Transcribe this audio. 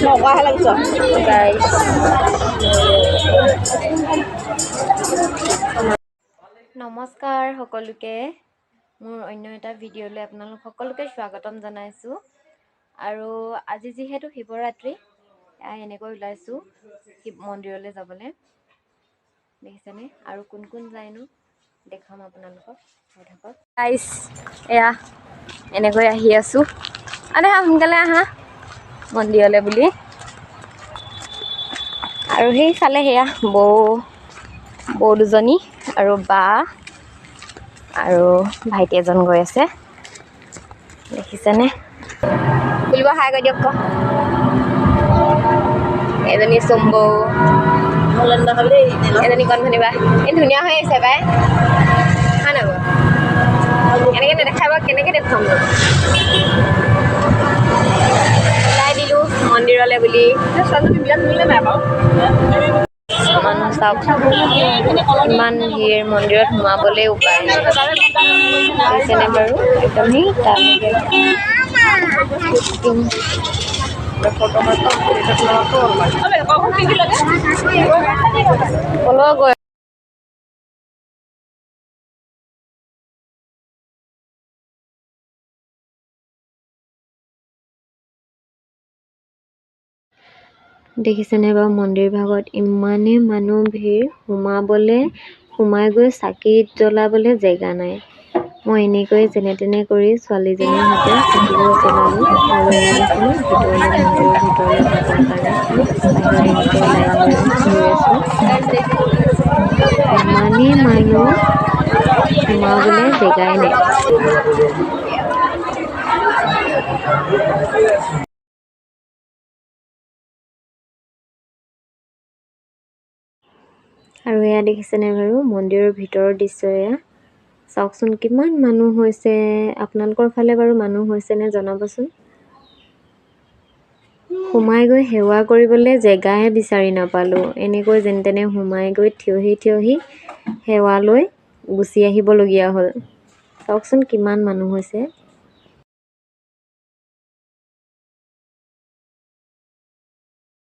নকৰাহে লাগিছ। গাইছ, নমস্কাৰ সকলোকে, মোৰ অন্য এটা ভিডিঅ'লৈ আপোনালোক সকলোকে স্বাগতম জনাইছোঁ। আৰু আজি যিহেতু শিৱৰাত্ৰি, এয়া এনেকৈ ওলাইছোঁ শিৱ মন্দিৰলৈ যাবলৈ, দেখিছেনে? আৰু কোন কোন যায়নো দেখাম আপোনালোকক, চাই থাকক। গাইছ, এয়া এনেকৈ আহি আছোঁ। আৰে সোনকালে আহা মন্দিৰলৈ বুলি। আৰু সেইফালে সেয়া বৌ দুজনী আৰু বা আৰু ভাইটি এজন গৈ আছে, দেখিছেনে? বুলিব হাই কৈ দিয়ক ক। এজনী চুম্বৌ, এজনী কণভনী বা। এই ধুনীয়া হৈ আছে পাই, হয় নাই বাৰু? এনেকৈ নেদেখাই বাৰু কেনেকৈ দেখুৱাম বাৰু? ওলাই দিলোঁ মন্দিৰলৈ বুলি। মানুহ চাওক, ইমান ভিৰ, মন্দিৰত সোমাবলৈ উপায় নাই, দেখিছেনে বাৰু? একদম সেই তালৈকে। ক'লৈ গৈ দেখিছেনে বাৰু? মন্দিৰ ভাগত ইমানেই মানুহ ভিৰ, সোমাবলৈ, সোমাই গৈ চাকি জ্বলাবলৈ জেগা নাই। মই এনেকৈ যেনে তেনে কৰি ছোৱালীজনীৰ সৈতে চাকিবোৰ জ্বলালোঁ। আৰু এয়া দেখিছেনে, ভিতৰলৈ, মন্দিৰৰ ভিতৰলৈ যাবৰ কাৰণে বাহিৰত এনেকৈ লাইন ধৰি আছোঁ। ইমানেই মানুহ, সোমাবলৈ জেগাই নাই। আৰু এয়া দেখিছেনে বাৰু, মন্দিৰৰ ভিতৰৰ দৃশ্য এয়া। চাওকচোন কিমান মানুহ হৈছে। আপোনালোকৰ ফালে বাৰু মানুহ হৈছেনে জনাবচোন। সোমাই গৈ সেৱা কৰিবলৈ জেগাহে বিচাৰি নাপালোঁ। এনেকৈ যেনে তেনে সোমাই গৈ থিয়হি থিয়হি সেৱা লৈ গুচি আহিবলগীয়া হ'ল। চাওকচোন কিমান মানুহ হৈছে।